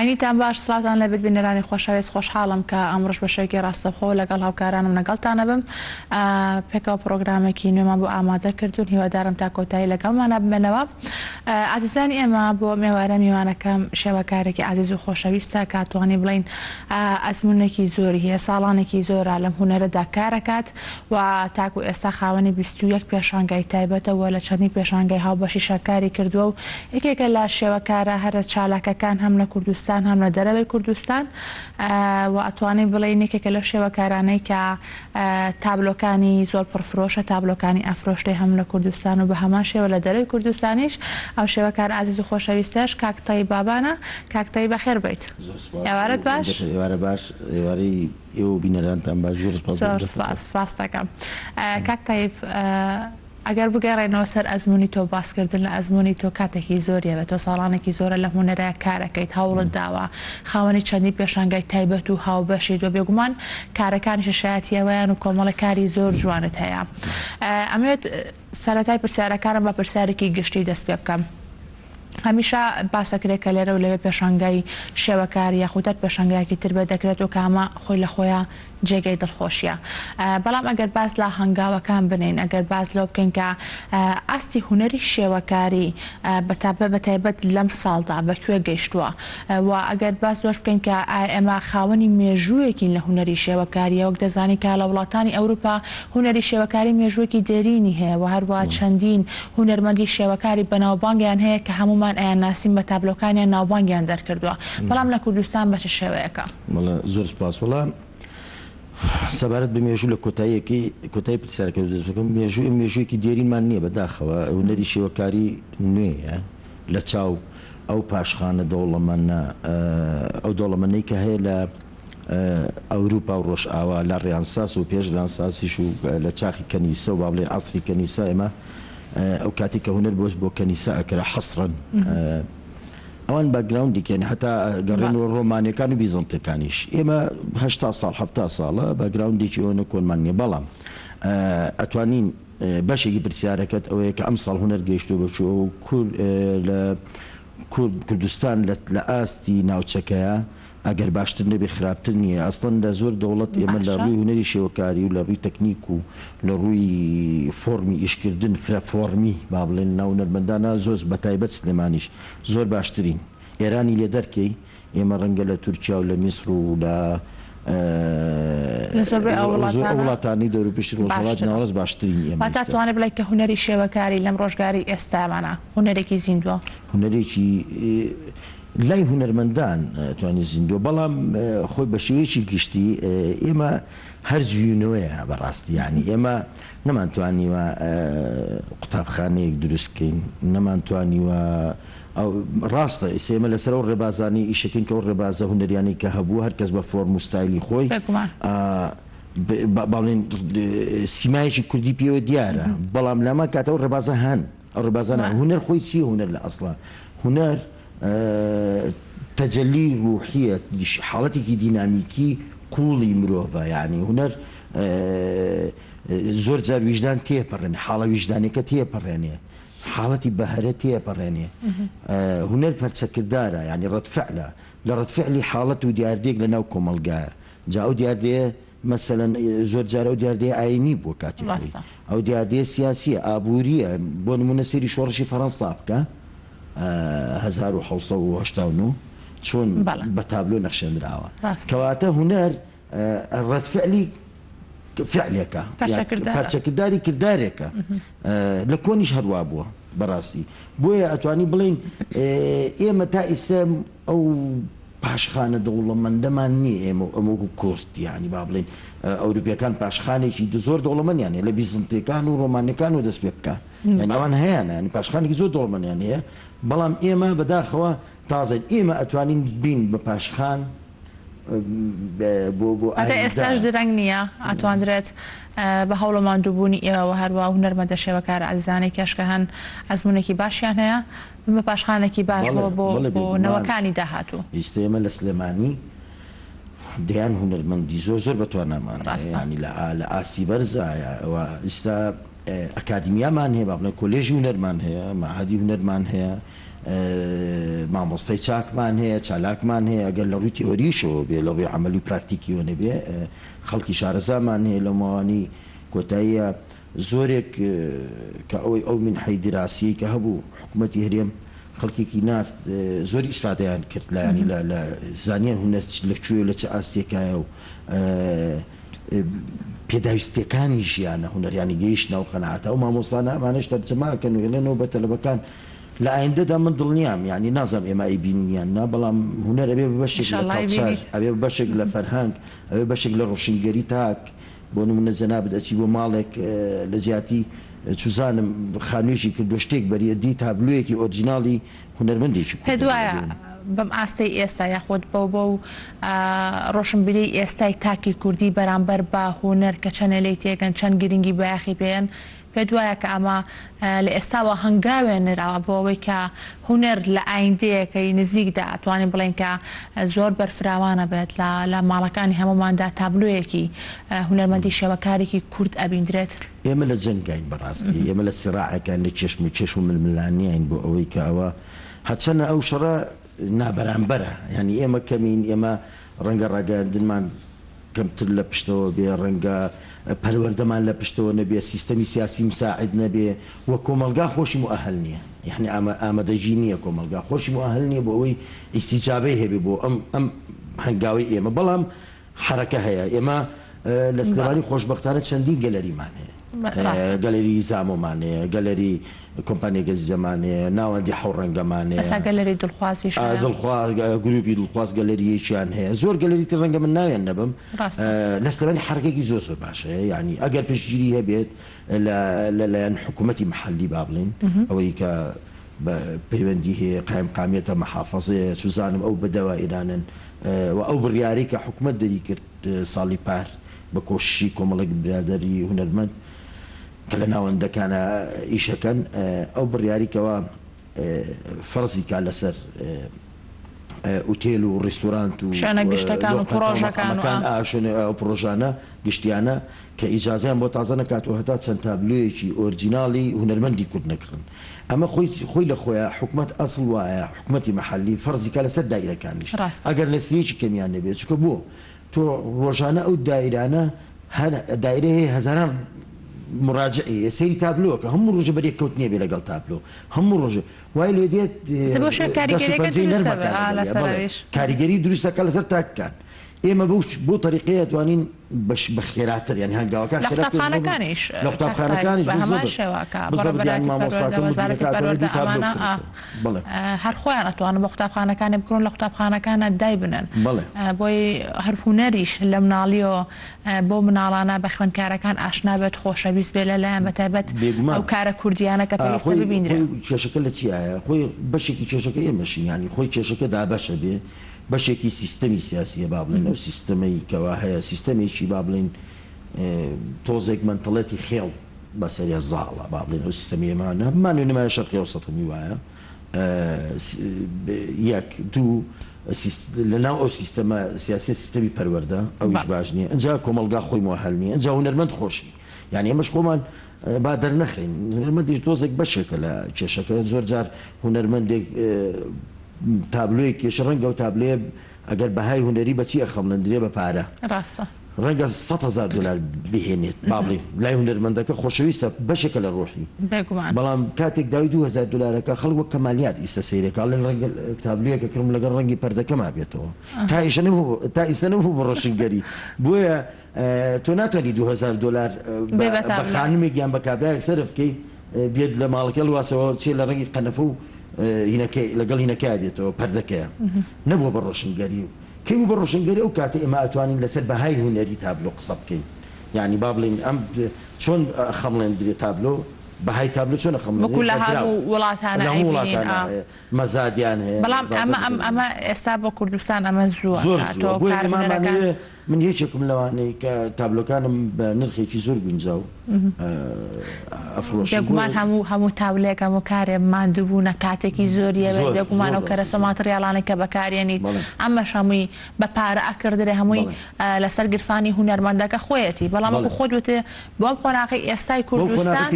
هەینیتان باش سڵاوتان لێبێت بینەرانی خۆشەویست خۆشحاڵم کە ئەمڕۆش بە شێوەیەکی ڕاستەوخۆ لەگەڵ هاوکارانم لەگەڵتانە بم پێکەوە پڕۆگرامێکی نوێمان بۆ ئامادە کردوون هیوادارم تا کۆتایی لەگەڵمانە بمێنەوە ئازیزانی ئێمە بۆ مێوارە میوانەکەم شێوەکارێکی ئازیز و خۆشەویستە کە توانی بڵین ئەزمونێکی زۆری هەیە ساڵانێکی زۆرە لەم هونەرەدا کارەکات و تاکو ئێستا خاوەنی 21 پێشانگای تایبەتە و لە چەندین پێشانگای هاوبەشیشا کاری کردووە و یەکێکە لە شێوەکارە هەرە چالاکەکان هەم لە کوردستان هەم لە دەرەوەی کوردستان و ئەتوانین بڵێین یەکێکە لەو شێوەکارانەی کە تابلۆکانی زۆر پڕفرۆشە، تابلۆکانی ئەفرۆشرێ هەم لە کوردستان و بە هەمان شێوە لە دەرەوەی کوردستانیش. ئەو شێوەکارە ئازیز و خۆشەویستەش کاک تەیب بابانە. کاک تەیب بەخێر بێیت. زۆر سپاس. ئێوارەت باش. ئێوارە باش. ئێوارەی ئێوە و بینەرانتان باش. زۆر سپاس بۆ زۆر سپاس. سپاست دەکەم. کاک تەیب ئەگەر بگەڕێینەوە سەر ئەزموونی تۆ، باسکردن لە ئەزموونی تۆ کاتێکی زۆری ئەوێت، تۆ ساڵانێکی زۆرە لەم هونەرە کارەکەیت، هەوڵت داوە، خاوەنی چەندین پێشانگای تایبەت و هاوبەشیت و بێگومان کارەکانیشت شایەتی ئەوەیان و کۆمەڵێک کاری زۆر جوانت هەیە. ئەمەوێت سەرەتای پرسیارەکانم بە پرسیارێکی گشتی دەست پێ بکەم. هەمیشە باسەکرێت کە لێرە و لەوێ پێشانگای شێوەکاری یاخود هەر پێشانگایەکی تر بێت دەکرێت و کە ئەمە خۆی لە خۆیا جێگەی دڵخۆشیە. بەڵام ئەگەر باس لە هەنگاوەکان بنێین، ئەگەر باس لەوە بکەین کە ئاستی هونەری شێوەکاری بە تایبەت لەم ساڵدا بە کوێ گەیشتووە و ئەگەر باس لەوەش بکەین کە ئایا ئێمە خاوەنی مێژوویەکین لە هونەری شێوەکارییە، وەک دەزانین کە لە وڵاتانی ئەوروپا هونەری شێوەکاری مێژوویەکی دێرینی هەیە و هەروەها چەندین هونەرمەندی شێوەکاری بەناوبانگیان هەیە کە هەموومان ئەیانناسین بە تابلۆکانیان ناوبانگیان دەرکردووە، بەڵام لە کوردستان بە چ شێوەیەکە؟ بەڵێ زۆر سپاس. وەڵا سەبارەت بە مێژوو لە کۆتاییەکەی کۆتایی پرسیارەکە دەست بکەم مێژوو ئێمە مێژوویەکی دێرینمان نییە بەداخەوە هونەری شێوەکاری نوێیە لە چاو ئەو پاشخانە دەوڵەمەنە ئەو دەوڵەمەنەی کە هەیە لە ئەوروپا و ڕۆژئاوا لە ڕیانساس و پێش ڕیانساسیش و لە چاخی کەنیسە و با بڵێین عەسری کەنیسە ئێمە ئەو کاتی کە هونەر بۆ بۆ کەنیسە ئەکرا حەسرەن ئەوان باکگراوندێک یانی حتا گەڕێنەوە ڕۆمانیەکان و بیزەنتەکانیش ئێمە 80 ساڵ 70 ساڵە باکگراوندێکی ئەوەنە کۆنمان نییە بەڵام ئەتوانین بەشێکی پرسیارەکەت ئەوەیە کە ئەمساڵ هونەر گەیشتووە بە کوێ و کورد لە کورد کوردستان لە ئاستی ناوچەکەیە ئەگەر باشتر نەبێ خراپتر نییە ئەسڵەن لە زۆر دەوڵەت ئێمە لە باشە. ڕووی هونەری شێوەکاری و لە ڕووی تەکنیک و لە ڕووی فۆڕمی ئیشکردن فرە فۆڕمی با بڵێن ناو هونەرمەندانا زۆر بە تایبەت سلێمانیش زۆر باشترین ئێرانی لێ دەرکەی ئێمە ڕەنگە لە تورکیا و لە میسر و لە لە زۆربەی ئەو زۆر ئەو وڵاتانە وڵاتانەی دەوروپشتی ڕۆژهەڵاتی باشترە. ناوەڕاست باشترین ئێمە واتا ئیستا. توانێ بڵێ کە هونەری شێوەکاری لەم ڕۆژگارەی ئێستامانا هونەرێکی زیندووە؟ هونەرێکی لای هونەرمەندان توانی زیندووە، بەڵام خۆی بە شێوەیەکی گشتی ئێمە هەر زوینەوەیە بەڕاستی یانی ئێمە نەمانتوانیوە قوتابخانەیەک دروست بکەین، نەمانتوانیوە ئەو ڕاستە ئیستا ئێمە لەسەر ئەو ڕێبازانەی ئیشەکەین کە ئەو ڕێبازە هونەریانەی کە هەبووە هەر کەس بە فۆرم و ستایلی خۆی بێگومان. با بڵێین سیمایەکی کوردی پێوە دیارە، بەڵام لەمان کاتە ئەو ڕێبازە هەن. ئەو ڕێبازانە هونەر خۆی چییە هونەر لە ئەسڵا هونەر تەجەلی ڕوحیە حاڵەتێکی دینامیکی قوڵی مرۆڤە یعنی هونەر زۆر جار ویژدان تێپەڕێنێ حاڵە ویژدانەکە تێپەڕێنێ حاڵەتی بەهرە تێپەڕێنێ هونەر پەرچەکردارە یعنی ڕەدفعلە لە ڕەدفعلی حاڵەت و دیاردەیەک لە ناو کۆمەڵگایە جا ئەو دیاردەیە مەسەلەن زۆر جار ئەو دیاردەیە ئایینی بووە کاتی خۆی، ئەو دیاردەیە سیاسییە، ئابوورییە، بۆ نموونە سەیری شۆڕشی فەرەنسا بکە 1789 چۆن بە تابلۆ نەخشێنراوە. کەواتە هونەر ڕەدفعلی فعلێکە، پەرچەکرداری کردارێکە، لە کۆنیش هەر وا بووە بەڕاستی. بۆیە ئەتوانی بڵێین ئێمە تا ئیستە ئەو پاشخانە دەوڵەمەندەمان نییە ئێمە ئەمە وەکو کورد یانی با بڵێین ئەوروپیەکان پاشخانێکی زۆر دەوڵەمەندیان هەیە لە بیزنتیەکان و ڕۆمانەکان و دەست پێ بکە یانی ئەوان هەیانە یانی پاشخانێکی زۆر دەوڵەمەندیان هەیە بەڵام ئێمە بەداخەوە تازەین ئێمە ئەتوانین بین بە پاشخان بۆ بۆ هەتا ئێستاش ئایندە. درەنگ نییە ئەتواندرێت بە هەوڵ و ماندووبوونی ئێوە و هەروا هونەرمەندە شێوەکارە ئازیزانەی کەش کە هەن ئەزموونێکی باشیان هەیە ببمە پاشخانێکی باش بەڵێ بۆ بۆ بەڵێ بۆ بێگومان نەوەکانی داهاتوو. ئیستە ئێمە لە سلێمانی دەیان هونەرمەندی زۆر زۆر بەتوانامان هەیە ڕاستە. یانی لە ئا لە ئاستی بەرزایە و ئیستا ئەکادیمیامان هەیە با بڵێین کۆلێژی هونەرمان هەیە مەعهەدی هونەرمان هەیە. مامۆستای چاکمان هەیە، چالاکمان هەیە، ئەگەر لە ڕووی تیئۆریشەوە بێ، لە ڕووی عەمەلی و پراکتیکیەوە نەبێ، خەڵکی شارەزامان هەیە لەو ماوانەی کۆتاییە زۆرێک کە ئەوەی ئەو مینحەی دیراسیەی کە هەبوو حکومەتی هەرێم خەڵکێکی نارد زۆر ئیسفادەیان کرد لە یانی لە لە زانیان هونەر لە کوێ و لە چ ئاستێکایە و پێداویستیەکانی ژیانە هونەر یانی گەیشتنە ئەو قەناعەتە ئەو مامۆستانە ئەمانەش تەرجەمە ئەکەن و ئەڵێنەوە بە تەلەبەکان لە ئایندەدا من دڵنیام یانی نازانم ئێمە ئەیبینین یان نا بەڵام هونەر ئەبێ بە بەشێک لە ئیشەڵا کەڵچەر ئەیبینیت. ئەبێ بە بەشێک لە فەرهەنگ ئەبێ بەشێک لە ڕۆشنگەری تاک بۆ نمونە جەنابت ئەچی بۆ ماڵێک لە جیاتی چوزانم خانوێکی کردوە شتێک بەریە دی تابلۆیەکی ئۆرجیناڵی هونەرمەندێکی پێت کوردە وایە بەرێن. بەم ئاستەی ئێستا یاخود بەو بەو ڕۆشنبیریەی ئێستای تاکی کوردی بەرامبەر بە هونەر کە چەنێ لێی تێگەن چەند گرنگی بایەخی پێیەن پێت وایە کە ئەمە لە ئێستاوە هەنگاوێ نراوە بۆ ئەوەی کە هونەر لە ئایندەیەکەی نزیکدا ئەتوانین بڵێین کە زۆر بەرفراوانە بێت لە لە ماڵەکانی هەمووماندا تابلۆیەکی هونەرمەندی شێوەکارێکی کورد ئەبیندرێت؟ ئێمە لە جەنگاین بەڕاستی ئێمە لە سیڕاعێکاین لە کێشمەکێش و ململانێین بۆ ئەوەی کە ئەوە هەرچەنە ئەو شەڕە نابەرامبەرە یانی ئێمە کەمین ئێمە ڕەنگە ڕاگەیاندنمان کەمتر لە پشتەوە بێ، ڕەنگە پەروەردەمان لە پشتەوە نەبێ، سیستەمی سیاسی مساعد نەبێ و کۆمەڵگا خۆشی موئەهەل نییە. یەعنی ئامادەگی نییە کۆمەڵگا خۆشی موئەهەل نییە بۆ ئەوەی ئیستیجابەی هەبێ بۆ ئەم ئەم هەنگاوەی ئێمە. بەڵام حەرەکە هەیە. ئێمە لە سلێمانی خۆشبەختانە چەندین گەلەریمان هەیە. گەلەری زامۆمان هەیە، گەلەری کۆمپانیای گەزیزەمان هەیە، ناوەندی حەوڕەنگەمان هەیە. ئێستا گەلەری دڵخوازیش هەیە. دڵخواز، گروپی دڵخواز گەلەرییەکیان هەیە. زۆر گەلەری تر ڕەنگە من ناویان نەبەم. لە سلێمانی حەرەکەیەکی زۆر زۆر باش هەیە. یانی ئەگەر پشتگیری هەبێت لە لەلایەن حکوومەتی مەحەلی با بڵێین، ئەوەی کە پەیوەندی هەیە، قایمقامیەتە، مەحافەزەیە، چوزانم ئەو بە دەوائیرانن و ئەو بڕیارەی کە حکوومەت دەریکرد ساڵی پار بە کۆششی کۆمەڵێک برادەری هونەرمەند کە لە ناوەندەکانا ئیشەکەن ئەو بڕیاری کەوا فەرزی کا لەسەر ئوتێل و ڕیستورانت و شوێنە گشتەکان و لۆقەکان و پڕۆژەکان و مەتعەمەکان ئا. ئا شوێنە ئەو پڕۆژانە گشتیانە کە ئیجازەیان بۆ تازە نەکات و هەتا چەند تابلۆیەکی ئۆرجیناڵی هونەرمەندی کورد نەکڕن ئەمە خۆی خۆی لە خۆیا حکومەت ئەسڵ وایە حکومەتی مەحەلی فەرزی کا لەسەر دائیرەکانیش ڕاستە. ئەگەر نەسریەکی کەمیان نەبێت چونکە بۆ تۆ ڕۆژانە ئەو دایرانە هەر دایرە هەیە هەزاران مراجعی هەیە سەیری تابلۆکە هەموو ڕۆژە بەریەک کەوتنیە بێ لەگەڵ تابلۆ هەموو ڕۆژێ وای لێ دێت بۆ شوێن دەست و کاریگەریەکە پەنجەی دروستە نەرمەکان بێ ئا لەگەڵیا لەسەر بەڵێ ئەویش. کاریگەری دروستەکە لەسەر تاکەکان ئێمە بەو بۆ تەریقەیە ئەتوانین بەش بە خێراتر یانی هەنگاوەکان لە خێرا بکەین بۆ قوتابخانەکانیش لە کاک تایب قوتابخانەکانیش بە هەمان بالضبط شێوە کە بالضبط یانی بەڕێوەبەرایەتی پەروەردە مامۆستاکە وەزارەتی مدیرەکە ئەتوانێت پەروەردە دوو تابلۆ ئەمانە ئا بکڕێتەوە بەڵێ. هەر خۆیان ئەتوانن بۆ قوتابخانەکانی بکڕن لە قوتابخانەکانا دایبنێن بەڵێ. بۆی هەر هونەریش لە مناڵیەوە بەو مناڵانە بە خوێندکارەکان ئاشنا بێت خۆشەویست بێ لەلایان بەتایبەت بێگومان. ئەو کارە کوردیانە کە ئا پێویستە خۆی ببیندرێن. خۆی کێشەکە لە چیایە خۆی بەشێکی کێشەکە ئێمەشین یانی خۆی کێشەکە دابەشە بێ بەشێکی سیستەمی سیاسیە با بڵێین ئەو سیستەمەی کەوا هەیە سیستەمێکی با بڵێین تۆزێک مەنتەڵێتی خێڵ بەسەریا زاڵە با بڵێین ئەو سیستەمی ئێمە هەموومان نمایە شەرقی ئەوسەت هەمووی وایە یەک دوو لەناو ئەو سیستەمە سیاسیە سیستەمی پەروەردە ئەویش باش نییە ئینجا کۆمەڵگا خۆی موئەهەل نییە ئینجا هونەرمەند خۆشی یانی ئێمەش خۆمان با دەرنەخەین هونەرمەندیش تۆزێک بەشێکە لە کێشەکە زۆر جار هونەرمەندێک تابلۆیەک کێشە ڕەنگە ئەو تابلۆیە ئەگەر بەهای هونەری بەچی ئەخەمڵێندرێ بە پارە ڕاستە. ڕەنگە 100,000 دۆلار بهێنێت با بڵێین لای هونەرمەندەکە خۆشەویستە بەشێکە لە ڕۆحی بێگومان. بەڵام کاتێک داوای 2000 دۆلارەکە خەڵک وەک کەمالیات ئیستە سەیرەکە ئەڵێن ڕەنگە تابلۆیەکە کڕم لەگەڵ ڕەنگی پەردەکەما بێتەوە تا ئیشە نەبوو تا ئیستە نەبوو بە ڕۆشنگەری بۆیە تۆ ناتوانی 2000 دۆلار بێ بە بە تابلۆ. خانمێک یان بە کابرایەک سەرف بکەی بێت لە ماڵەکەی هەڵواسەوە چێ لە ڕەنگی قەنەفە و هینەکەی لەگەڵ هینەکەیا دێتەوە پەردەکەیە نەبووە بە ڕۆشنگەری و کەی بوو بە ڕۆشنگەری ئەو کاتە ئێمە ئەتوانین لەسەر بەهای هونەری تابلۆ قسە بکەین یانی با بڵێین ئەم چۆن ئەخەمڵێندرێ تابلۆ بەهای تابلۆ چۆن ئەخەمڵێندرێ وەکو لە بە دراو هەموو وڵاتانە لە هەموو ئەیبینین وڵاتانە ئا. هەیە مەزادیان هەیە بەڵام ئەمە بازاڕی ئەم زەمینی. ئەمە ئێستا بۆ کوردستان ئەمە زووە زۆر کە زووە تۆ بۆیە کار ئێمە هونەرەکان ئەمانەوێ. من یەکێکم لەوانەی کە تابلۆکانم بە نرخێکی زۆر گونجاو ئەفرۆشم. بێگومان هەموو هەموو تابلۆیەک هەموو کارێ ماندووبوونە کاتێکی زۆری ئەوێت بێگومان ئەو کەرەسە و ماتڕیاڵانەی کە بەکارێنیت ئەمەش هەمووی بە پارە ئەکردرێ هەمووی لەسەر گرفانی هونەرمەندەکە خۆیەتی بەڵام وەکو خۆت وتت بۆ ئەم قۆناغەی ئێستای کوردستان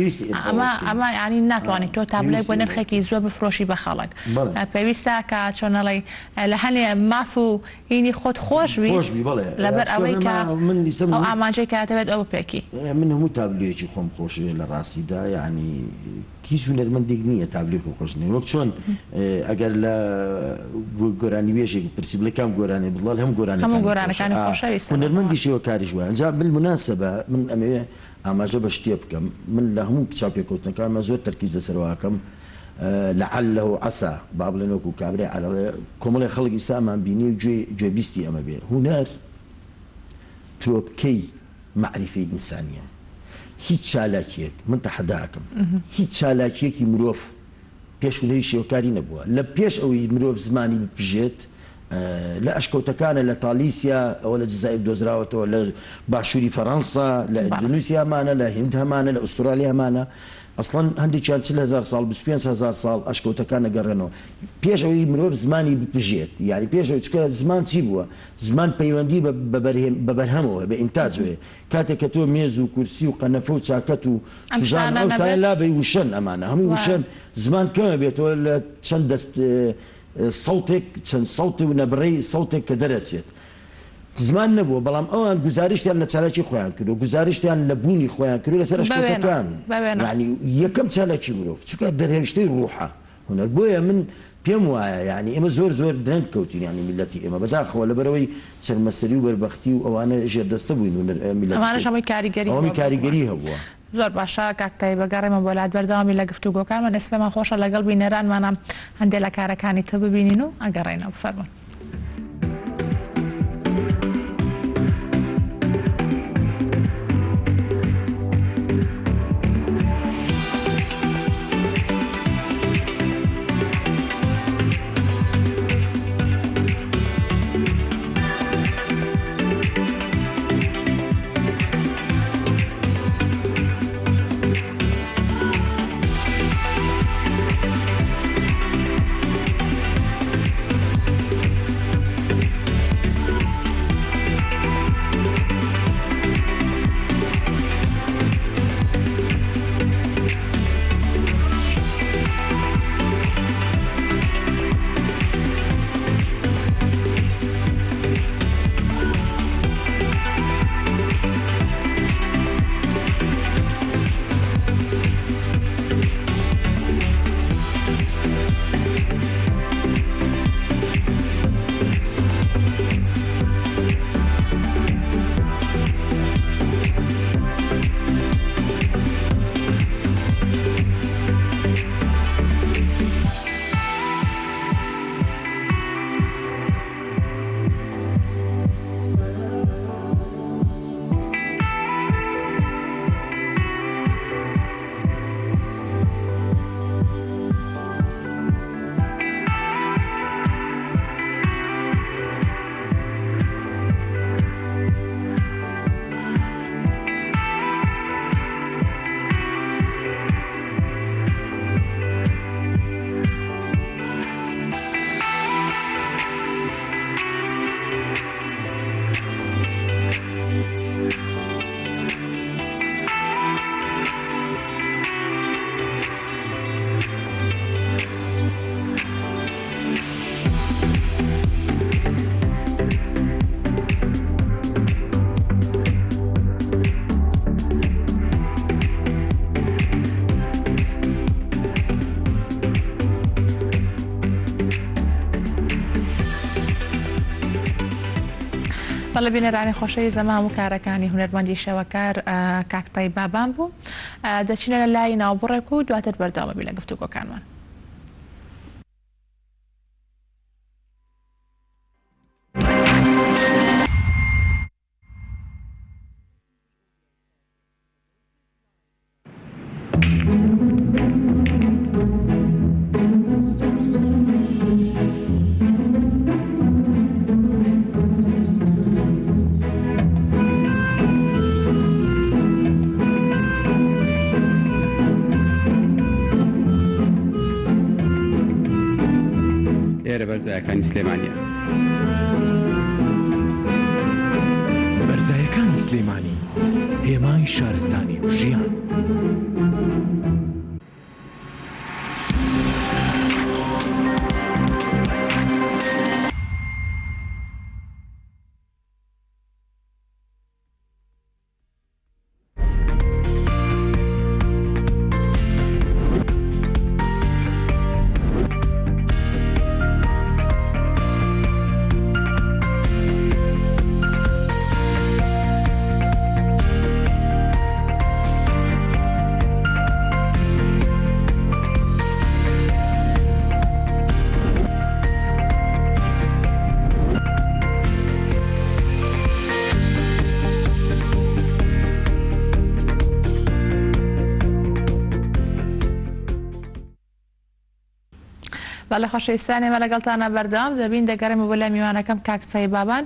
ئەمە ئەمە یانی ناتوانیت تۆ تابلۆیەک بە نرخێکی زۆر بفرۆشی بە خەڵک پێویستە کە چۆن ئەڵێی لە هەنێ ماف و هینی خۆت خۆش بی خۆش بی بەڵێ لەبەر چونکە ئەوەی کە ئێمە من ئیسە ئەو من ئامانجەی کە ئەتەوێت ئەو بپێکی. من هەموو تابلۆیەکی خۆم خۆشەوێ لە ڕاستیدا یانی هیچ هونەرمەندێک نییە تابلۆی خۆی خۆش نەوێ وەک چۆن ئەگەر لە گۆرانیبێژێک بپرسی بڵێ کام گۆرانی بڵێ هەموو هەموو گۆرانیەکانی خۆشە گۆرانەکانی ئا خۆشەویستە بەڵێ. هونەرمەندی شێوەکاریش وایە جا بالمناسبە من ئەمەوێ ئاماژە بە شتێ بکەم من لە هەموو چاوپێکەوتنەکانما زۆر تەرکیز لەسەر ئەوە ئەکەم لعله و عسى با بڵێن وەکو کابرای عەرەڵێ کۆمەڵێ خەڵک ئیستا ئەمان بینی و گوێ گوێبیستی ئەمە بێ هونەر ترۆپکەی مەعریفەی ئینسانیە هیچ چالاکیەک من تەحەدا ئەکەم هیچ چالاکیەکی مرۆڤ پێش هونەری شێوەکاری نەبووە لە پێش ئەوەی مرۆڤ زمانی بپژێت لە ئەشکەوتەکانە لە تالیسیا ئەوە لە جزائر دۆزراوەتەوە لە باشووری فەرەنسا لە ئەندونیسیا هەمانە لە هند هەمانە لە ئوسترالیا هەمانە ئەسڵەن هەندێکیان 40 هەزار ساڵ 25 هەزار ساڵ ئەشکەوتەکان ئەگەڕێنەوە پێش ئەوەی مرۆڤ زمانی بپژێت یانی پێش ئەوەی چونکە زمان چی بووە زمان پەیوەندی بە بە بەرهەمەوە هەیە بە ئینتاجەوە هەیە کاتێک کە تۆ مێز و کورسی و قەنەفە و چاکەت و ئەم سوزان شتانە ئەو شتانە نەبێت لابەی وشەن ئەمانە هەمووی وایە. وشەن زمان کەمە بێتەوە لە چەند دەست سەوتێک چەند سەوت و نەبڕەی سەوتێک کە دەرەچێت زمان نەبووە بەڵام ئەوان گوزارشتیان لە چالاکی خۆیان کردووە گوزارشتیان لە بوونی خۆیان کردووە لەسەر بەوێنە ئەشکەوتەکان بەوێنە. یانی یەکەم چالاکی مرۆڤ چونکە دەرهێشتەی ڕوحە هونەر بۆیە من پێم وایە یانی ئێمە زۆر زۆر درەنگ کەوتین یانی میللەتی ئێمە بەداخەوە لەبەرئەوەی چەرمەسەری و بەربەختی و ئەوانە ژێردەستە بووین هونەر میللەتی ئەمانەش کورد هەمووی کاریگەری ئەوەمی هەبووە بێگومان. کاریگەری هەبووە. زۆر باشە کاک تایبە گەڕێمە بۆ لات بەردەوامی لە گفتوگۆکانمان ئێستا پێمان خۆشە لەگەڵ بینەرانمانا هەندێ لە کارەکانی تۆ ببینین و ئەگەڕێینەوە بفەرموون. بەڵێ بینەرانی خۆشەویست ئەمە هەموو کارەکانی هونەرمەندی شێوەکار کاک تەیب بابان بوو دەچینە لە لای ناوبڕێک و دواتر بەردەوامە بین لە گفتوگۆکانمان. بەرزایەکانی سلێمانییە. بەرزایەکانی سلێمانی، هێمای شارستانی و ژیان. بەڵێ خۆشەویستان ئێمە لەگەڵتانە بەردەوام دەبین دەگەڕێمەوە بۆ لای میوانەکەم کاک تەیب بابان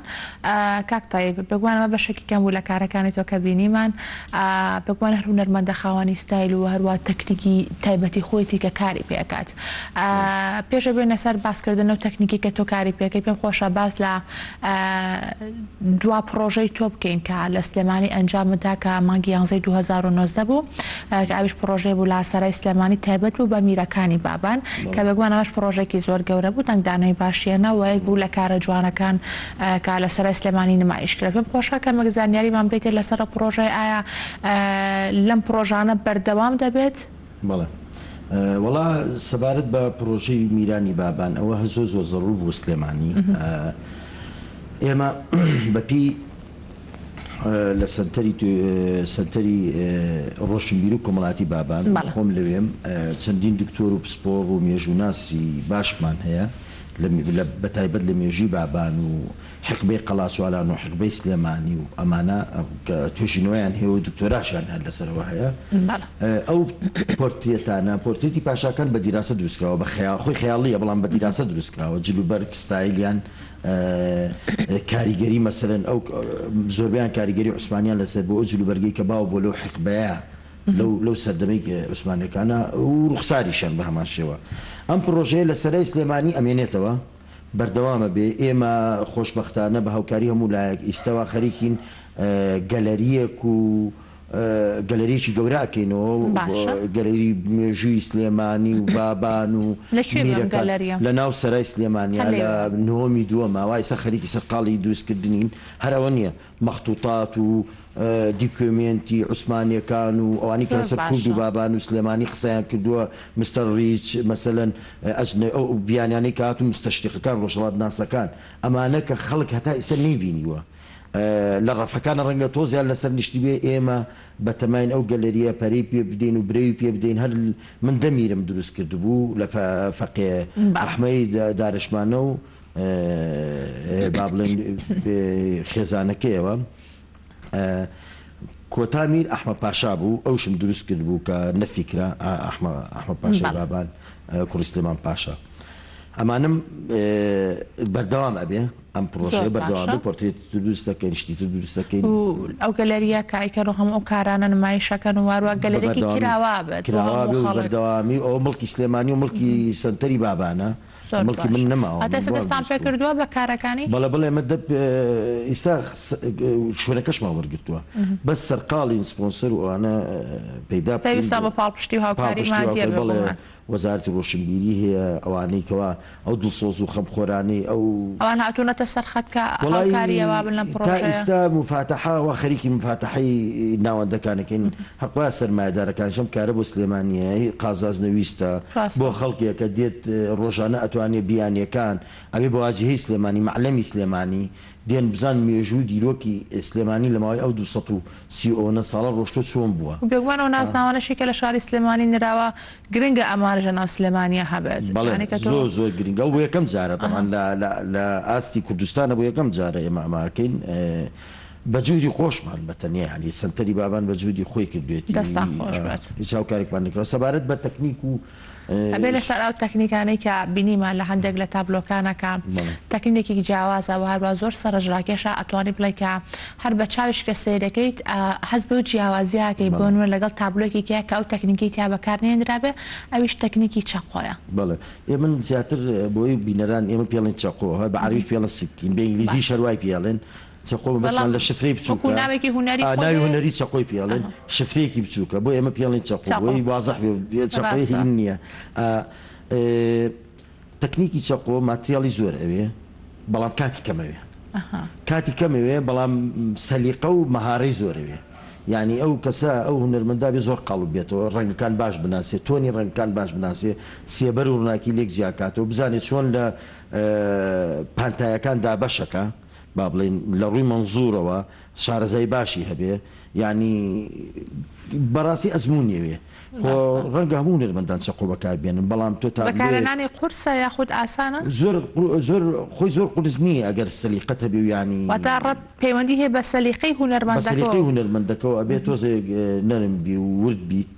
کاک تەیب بێگومان ئەمە بەشێکی کەم بوو لە کارەکانی تۆ کە بینیمان بێگومان هەر هونەرمەندە خاوەنی ستایل و هەروە تەکنیکی تایبەتی خۆیەتی کە کاری پێ ئەکات پێش بێنە سەر باسکردن لەو تەکنیکی کە تۆ کاری پێکەی پێم خۆشە باس لە دوا پڕۆژەی تۆ بکەین کە لە سلێمانی ئەنجامتدا کە مانگی یانزەی 2019 بوو کە ئەویش پڕۆژەی بوو لە سەرای سلێمانی تایبەت بوو بە میرەکانی بابان کە بێگومان ئەمەش پڕۆژێکی زۆر گەورە بوو دەنگدانەوەی باشیەنە و یەک بوو لە کارە جوانەکان کە لە سەرای سلێمانی نمایش کرا پێم خۆشە کەمێک زانیاریمان بیتێ لەسەر ئەو پڕۆژەی ئایا لەم پڕۆژانە بەردەوام دەبێت؟ بەڵێ وەڵا سەبارەت بە پڕۆژەی میرانی بابان ئەوە هە زۆر زۆر زەڕوور بوو سلێمانی ئێمە بەپی لە سەنتەری سەنتەری ڕۆشنبیر و کۆمەڵاتی بابان خۆم لەوێم چەندین دکتۆر و پسپۆڕ و مێژووناسی باشمان هەیە بە تایبەت لە مێژووی بابان و حیقبەی قەڵاچوالان و حیقبەی سلێمانی و ئەمانە کە توێژینەوەیان هەیە و دکتۆراشیان هەر لەسەرەوە هەیە ئەو پۆرترێتانە پۆرترێتی پاشاکان بە دیراسە دروستکراوە بە خەیاڵ خۆی خەیاڵیە بەڵام بە دیراسە دروستکراوە جلوبەرگ ستایلیان کاریگەری مەسەلەن ئەو زۆربەیان کاریگەری عوسمانیان لەسەر بۆ ئەو جلوبەرگەی کە باو بۆ لەو حیقبەیە لەو لەو سەردەمەی عوسمانیەکانە و ڕوخساریشیان بە هەمان شێوە ئەم پڕۆژەیە لە سەرای سلێمانی ئەمێنێتەوە بەردەوامە بێ ئێمە خۆشبەختانە بە هاوکاری هەموو لایەک ئیستەوا خەریکین گەلەریەک و گەلەریەکی گەورە ئەکەینەوە باشە. گەلەری مێژووی سلێمانی و بابان و لە کوێ بێ ئەم میرەکان گەلەریە؟ لە ناو سەرای سلێمانیا هەر لە لەوێ. نهۆمی دووەما وا ئیستا خەریکی سەرقاڵی دروستکردنین هەر ئەوە نیە مەختوتات و دیکۆمێنتی عوسمانیەکان و ئەوانەی کە زۆر لەسەر کورد و باشە. بابان و سلێمانی قسەیان کردووە مستەر ڕیچ مەسەلەن ئەجنە ئەو بیانیانەی کە هاتوون مستەشریقەکان ڕۆژهەڵاتناسەکان ئەمانە کە خەڵک هەتا ئیستا نەیبینیوە لە ڕەفەکانە ڕەنگە تۆزیان لەسەر نیشتبێ ئێمە بەتەماین ئەو گەلەریە پەرەی پێ بدەین و برەوی پێ بدەین هەر من دە میرم دروست کردبوو لە فەقێ ئەحمەی دارشمانە و با بڵێین خێزانەکەیەوە کۆتا میر ئەحمە پاشا بوو ئەوشم دروست کردبوو کە نەفی کرا ئەحمە ئەحمە پاشای بابان کوڕی سلێمان پاشا ئەمانم بەردەوام ئەبێ ئەم پرۆژەیە بەردەوام بێ پۆرترێت دروست دەکەین شتی تر دروست دەکەین و ئەو گەلەریە کە ئەیکەن و هەموو ئەو کارانە نمایشەکەن و واروە گەلەرێکی کراوە بێت کراوە بێ و بەردەوامی ئەو مڵکی سلێمانی و مڵکی سەنتەری بابانە مڵکی من نەماوە. هەتا ئێستا دەستان پێ کردووە بە کارەکانی؟ بەڵێ بەڵێ ئێمە دە ئیستا شوێنەکەشمان وەرگرتووە بەس سەرقاڵین سپۆنسەر و ئەوانە پەیدا بکەین. پێویستە بە پاڵپشتی و هاوکاری مادیە بێگومان. وەزارەتی ڕۆشنبیری هەیە ئەوانەی کەوا ئەو دڵسۆز و خەمخۆرانەی ئەو. ئەوان هاتوونەتە سەر خەت کە هاوکاری ئەوا بن لەم پڕۆژەیە؟ تا ئیستا موفاتەحە وا خەریکی موفاتەحەی ناوەندەکانەکەین هەق وایە سەرمایەدارەکانیش ئەم کارە بۆ سلێمانییە هی قازاز نەویستە بۆ خەڵکێکە دێت ڕۆژانە ئەتوانێ بیانیەکان ئەبێ بە واجیهەی سلێمانی مەعلەمی سلێمانی دێن بزان مێژوو و دیرۆکی سلێمانی لە ماوەی ئەو 230 و ئەوەنە ساڵە ڕۆشتوە چۆن بووە. بێگومان ئەو نازناوانەشی کە لە شاری سلێمانی نراوە گرنگە ئەمانەش لە ناو سلێمانیا هەبێت. بەڵێ یانی کە تۆ. زۆر زۆر گرنگە و بۆ یەکەم جارە تەبعەن لە لە لە ئاستی کوردستانە بۆ یەکەم جارە ئێمە ئەمە ئەکەین. بە جوهدی خۆشمان بە تەنیا یانی سەنتەری بابان بە جوهدی خۆی کردوێتی دەستان خۆش بێت. هیچ هاوکارێکمان نەکراوە سەبارەت بە تەکنیک و ئەبێ لەسەر ئەو تەکنیکانەی کە بینیمان لە هەندێک لە تابلۆکانە کە تەکنیکێکی جیاوازە و هەروە زۆر سەرنجڕاکێشە ئەتوانی بڵێ کە هەر بە چاویش کە سەیرەکەیت هەست بەو جیاوازیە ئەکەی بۆ نمونە لەگەڵ تابلۆیەکی کە کە ئەو تەکنیکەی تیا بەکار نەهێنرابێ ئەویش تەکنیکی چەقۆیە. بەڵێ ئێ من زیاتر بۆی بینەران ئێمە پێڵێن چەقۆ هە بە عەرەبیش پێڵێن سکین بە ئینگلیزیش هەر وای پێڵێن چەقۆ مەبەستمان بەڵام لە شفرەی وەکو بچووکە ناوێکی هونەری ئا خۆی ناوی هەیە هونەری چەقۆی پێڵێن ئەها. شفرەیەکی بچووکە بۆ ئێمە پێڵێن چەقۆ چەقۆ بۆی وازح بێ چەقۆی ڕاستە. هین نییە ئا ئێ تەکنیکی چەقۆ ماتریاڵی زۆر ئەوێ بەڵام کاتی کەم ئەوێ ئەها. کاتی کەم ئەوێ بەڵام سەلیقە و مەهارەی زۆر ئەوێ یانی ئەو کەسە ئەو هونەرمەندە بێ زۆر قاڵب بێتەوە ڕەنگەکان باش بناسێ تۆنی ڕەنگەکان باش بناسێ سێبەر و ڕووناکی لێک جیا کاتەوە بزانێ چۆن لە پانتایەکان دابەشەکا با بڵێین لە ڕووی مەنزوورەوە شارەزای باشی هەبێ یانی بەڕاستی ئەزموونی ئەوێ خۆ ڕاستە. ڕەنگە هەموو هونەرمەندان چەقۆ بەکار بێنن بەڵام تۆ تابلۆیەک بەکارهێنانی قورسە یاخود ئاسانە؟ زۆر زۆر خۆی زۆر قورس نییە ئەگەر سەلیقەت هەبێ و یانی. واتە ڕەب پەیوەندی هەیە بە سەلیقەی بە هونەرمەندەکەوە. سەلیقەی هونەرمەندەکەوە ئەبێ تۆزێک نەرم بی و ورد بیت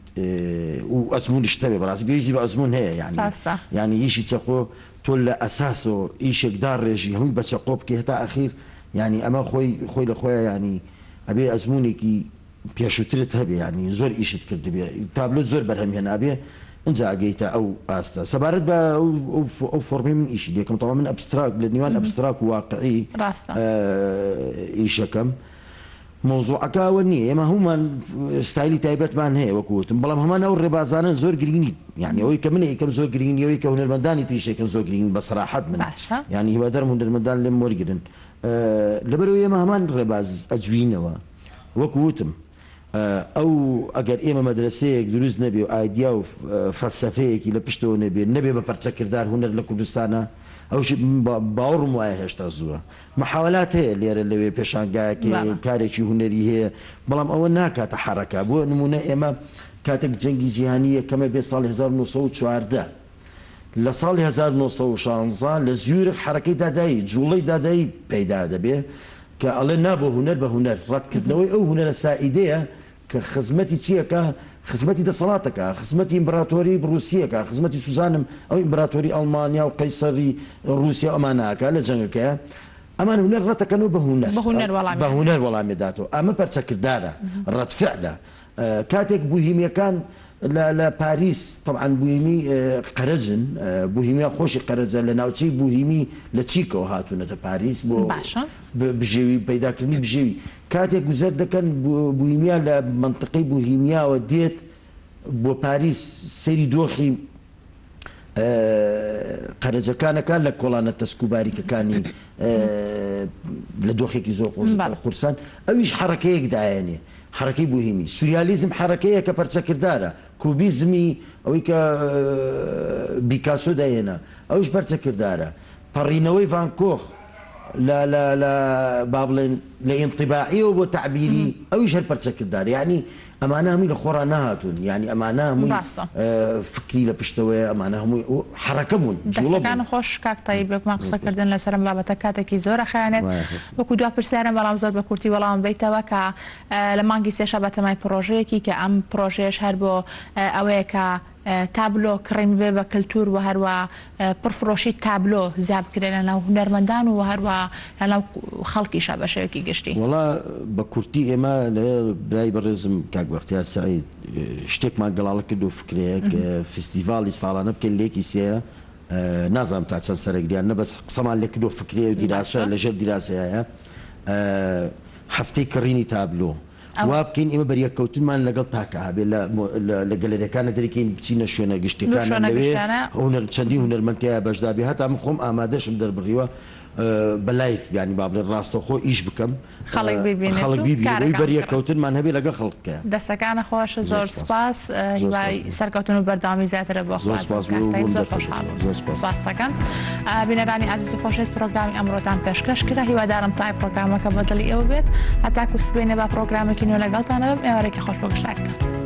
و ئەزموونیشت هەبێ بەڕاستی پێویستی بە ئەزموون هەیە یانی ڕاستە. یانی ئیشی چەقۆ تۆ لە ئەساسەوە ئیشێک داڕێژی هەمووی بە چەقۆ بکەی هەتا ئەخیر یانی ئەمە خۆی خۆی لە خۆیا یانی ئەبێ ئەزموونێکی پێشووترت هەبێ یانی زۆر ئیشت کردبێ تابلۆت زۆر بەرهەم هێنابێ ئینجا ئەگەیتە ئەو ئاستە سەبارەت بە ئەو فۆڕمەی من ئیشی لێکەم تەواو من ئەبستراک لە نیوان ئەبستراک و واقعی ڕاستە. ئیشەکەم مەوزوعەکە ئەوە نییە ئێمە هەموومان ستایلی تایبەتمان هەیە وەکو وتم بەڵام هەمان ئەو ڕێبازانەن زۆر گرینگ نین یانی ئەوەی کە من ئەیکەم زۆر گرینگ نییە ئەوەی کە هونەرمەندانی تریش ئەیکەن زۆر گرینگ نین بە سەراحەت من باشە. یانی هیوادارم هونەرمەندان لێم وەرگرن لەبەرئەوەی ئێمە هەمان ڕێباز ئەجوینەوە وەکو وتم ئەو ئەگەر ئێمە مەدرەسەیەک دروست نەبێ و ئایدیا و فەلسەفەیەکی لە پشتەوە نەبێ نەبێ بە پەرچەکردار هونەر لە کوردستانا ئەوش باوەڕم وایە هێشتا زووە محاوەلات هەیە لێرە لەوێ پێشانگایەک هەیە بەڵێ. کارێکی هونەری هەیە بەڵام ئەوە ناکاتە حەرەکە بۆ نموونە ئێمە کاتێک جەنگی جیهانی یەکەمە بێ ساڵی 1914 لە ساڵی 1916 لە زیورخ حەرەکەی دادایی جوڵەی دادایی پەیدا دەبێ کە ئەڵێ نا بۆ هونەر بە هونەر ڕەتکردنەوەی ئەو هونەرە سائیدەیە کە خزمەتی چی ئەکا؟ خزمەتی دەسەڵات ئەکا، خزمەتی ئیمبراتۆری ڕووسی ئەکا، خزمەتی سوزانم ئەو ئیمبراتۆری ئەڵمانیا و قەیسەری ڕووسیا و ئەمانە ئەکا لە جەنگەکەیا. ئەمان هونەر ڕەتەکەنەوە بە هونەر. بە هونەر وەڵامی بە هونەر وەڵامی داتەوە. ئەمە پەرچەکردارە، ڕەدفعلە. کاتێک بوهیمیەکان لە لە پاریس، تەبعەن بوهیمی قەرەجن، بوهیمیا خۆشی قەرەجە، لە ناوچەی بوهیمی لە چیکەوە هاتوونەتە پاریس بۆ باشە. بژێوی پەیداکردنی بژێوی. کاتێک گوزەر دەکەن بوهیمیا لە مەنتقەی بوهیمیاوە دێت بۆ پاریس سەیری دۆخی قەرەجەکان ئەکات لە کۆڵانە تەسک و باریکەکانی لە دۆخێکی زۆر قورسان ئەویش حەڕەکەیەک دایەنێ حەڕەکەی بوهیمی سوریالیزم حەڕەکەیە کە پەرچەکردارە کوبیزمی ئەوەی کە بیکاسۆ دایهێنا ئەویش پەرچەکردارە پەڕینەوەی ڤان کۆخ لە لە لە با بڵێن لە ئینتیباعیەوە بۆ تەعبیری ئەویش هەر پەرچەکردارە یانی ئەمانە هەمووی لە خۆڕا نەهاتوون یانی ئەمانە هەمووی ڕاستە. فکری لە پشتەوەیە ئەمانە هەمووی حەڕەکە بوون جوڵە بوون. دەستەکانت خۆش کاک تەیب بێگومان قسە کردن لەسەر ئەم بابەتە کاتێکی زۆر ئەخایەنێت وایە خەسە. وەکو دوا پرسیارم بەڵام زۆر بە کورتی وەڵامم بەیتەوە کە لە مانگی سێشا بەتەمای پڕۆژەیەکی کە ئەم پڕۆژەیەش هەر بۆ ئەوەیە کە تابلۆ کڕین ببێ بە کلتور و هەروا پڕفرۆشی تابلۆ زیا بکرێ لە ناو هونەرمەندان و هەروا لە ناو خەڵکیشا بە شێوەیەکی گشتی. وەڵا بە کورتی ئێمە لە برای بەڕێزم کاک بەختیار سەعید شتێکمان گەڵاڵە کردو فکرەیەک فستیڤاڵی ساڵانە بکەین لە یەکی سێ نازانم تا چەند سەرەگریان نە بەس قسەمان لێ کردو فکرەیە و دیراسە باشە. لە ژێر دیراسەیایە هەفتەی کڕینی تابلۆ وا بکەین ئێمە بەریەککەوتنمان لەگەڵ تاکە هەبێ لە لە گەلەریەکانە دەرکەین بچینە شوێنە گشتیەکانە لەوێ هونەر چەندین هونەرمەند تیایا بەشدار بێ هەتا من خۆم ئامادەشم دەربڕیوە بە live یانی با بڵێن ڕاستەوخۆ ئیش بکەم خەڵک بیبینێت خەڵک و بیبینێ بۆی کارەکان بکڕن. بەریەککەوتنمان هەبێ لەگەڵ خەڵکەکەیا. دەستەکانت خۆش زۆر زۆر سپاس سپاس زۆر سپاس هیوای بۆ سەرکەوتن و بەردەوامی زیاترت بۆ زۆر خوازم سپاس کاک بۆ تەیب بۆم زۆر دەرفەتەکەت خۆشحاڵ بووم زۆر سپاس. سپاست دەکەم بینەرانی ئازیز و خۆشەویست پرۆگرامی ئەمڕۆتان پێشکەش کرا هیوادارم تای پرۆگرامەکە بە دڵی ئێوە بێت هەتاکو سبەینێ با پرۆگرامێکی نوێ لەگەڵتان ئەبم ئێوارێکی خۆش بۆ گشت لایەکتان.